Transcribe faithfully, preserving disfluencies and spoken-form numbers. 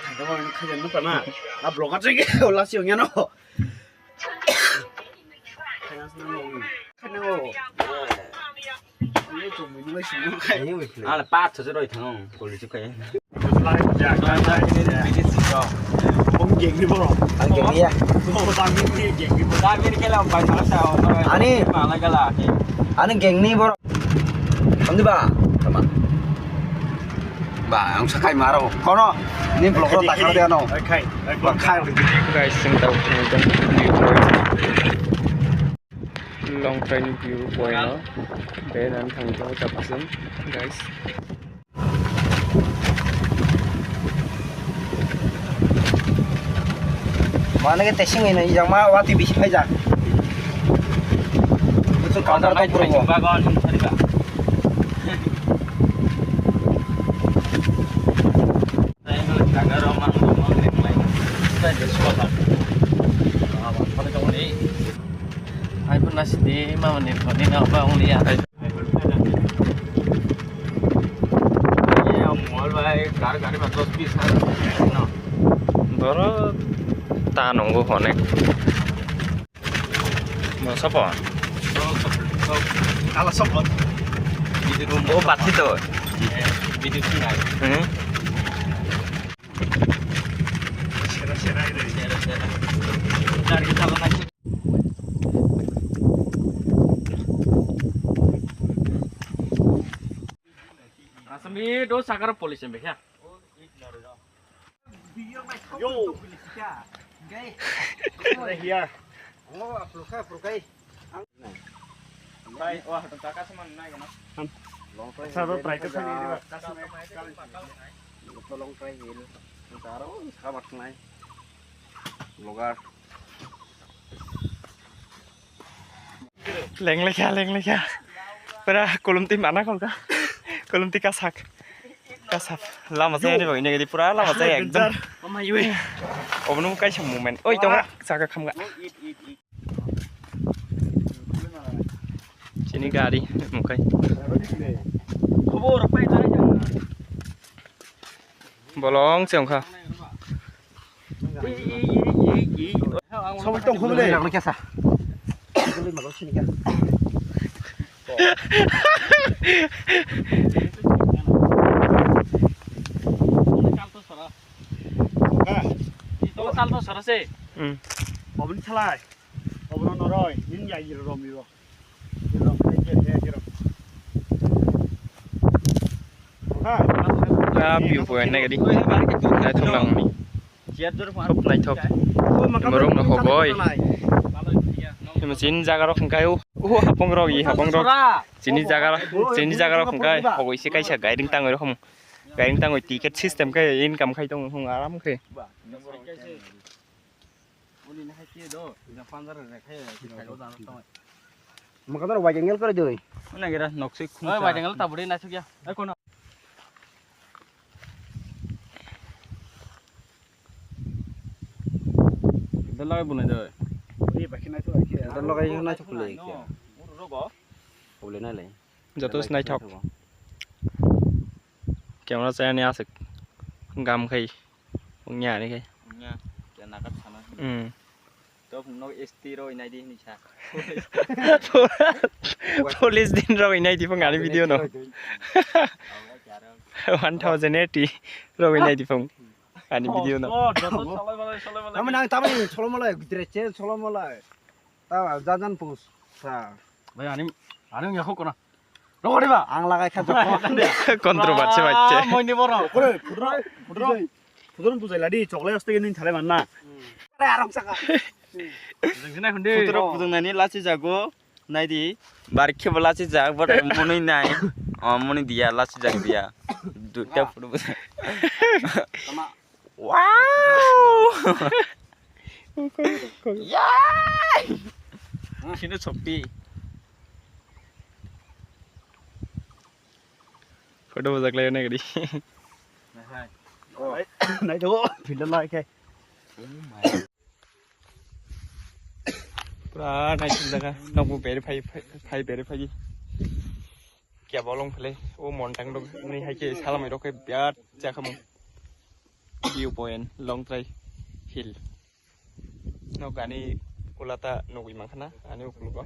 Khaina ba khaina no kana. A vlog a cheke ola si ongya no. Khaina sna no. Khaina o. Ala pa tho roi thang kol chu kai. Bom geng ni boro. Ang geng ya. Bom geng ni boro. Ani. Mala gala. Ani geng ni boro. Ang di ba. Tama. Ba, ang sakai maro. Kono. Ni vlog ro takar de ano. Khai. Ba khai. Guys, sing tau. Long time view point no. Ben ang thang tong chapsum, guys. Mana ke testing ini yang ma wati bisi paija. Itu counter to pro. Ai pun nasi di mama ni phone ni apa ong liya. Mol bai kar gari ba dos piece har no. Boro ta nongo honek. Mo sopo. Kala sopo. Video room. O bathi to. Video room ai. Hmm. Sera sera ai. Sera sera. Dari kita mana? Asami do sakar police yang bekha. Yo. Right here. Oh, apluka, aplukai. Bai, wah, to taka seman nai kana. Sa to try ka sani. Long try hil. Taro sabat nai. Logar. Leng lekha, leng lekha. Pura kulum ti mana kolka. Kulum ti kasak. Kasak. Lama saya ni bagini gadi pura lama saya ekdom. Obono kaisa moment. Oi, tongo saka khamga. Chini gari mukai. Bolong se wngkha. Sobo tong khobole. Nang kesa. Salto sora se. Hmm. Oboni salai. Obono noroi. Nin ya yiro romiro. Pura view point nai gadi. Naithok langmani. Khub naithok. Borok no hogoi. Himo chini jaga rok hwnkhe o, o hapung rok, i hapung rok. Chini jaga rok, chini jaga rok hwnkhe hogoi se kaisa gairing tangoi rok hwm. Gairing tangoi ticket system khe income khai tongo hwng aram khe. Mokador wajengel kore doi. Mana gira noksik khum. Oi, wajengel taburi naisuk ya. Eh, kono. Dalagai bunai doi. Oi, bakhi naisuk, bakhi. Dalagai naisuk le. Uru rogo. Ule nai le. Joto naithok. Camera chaya ni aswk gam khai wngya ani khai. Wngya, khe nakat sana. Hmm. To phung no S T roi nai di hinwi sa. Police din roi nai di phung ani video no. One thousand eighty roi nai di phung ani video no. Tamo nang tamo solo malai gidre chen solo malai. Ta jajan pus. Ta. Bai ani ani yakho kona. Rogori ba? Ang lagai kha jokho. Kontro bache bache. Moini borok. Kore, pudro, pudro. Pudro bujai ladi, choklai aste gini thale manna. Are arok saka. Jengsinai hundi. Pudro pudung nani lachi jago. Naidi. Bar khe bo lachi jag, but muni nai. O muni dia, lachi jag dia. Duita pudro bujai. Tama. Wow! Yay! Sino chokti. Photo bojak lai na gari. Nai to, filter lai khe. Pura nai jaga. Nokbo verify, verify. Kya bolong phele. O montang dok ni hai khe salamai rok khe biat jakhamu. view point Longtrai Hill. Nok ani kulata nugwi mankha na ani ukulugo.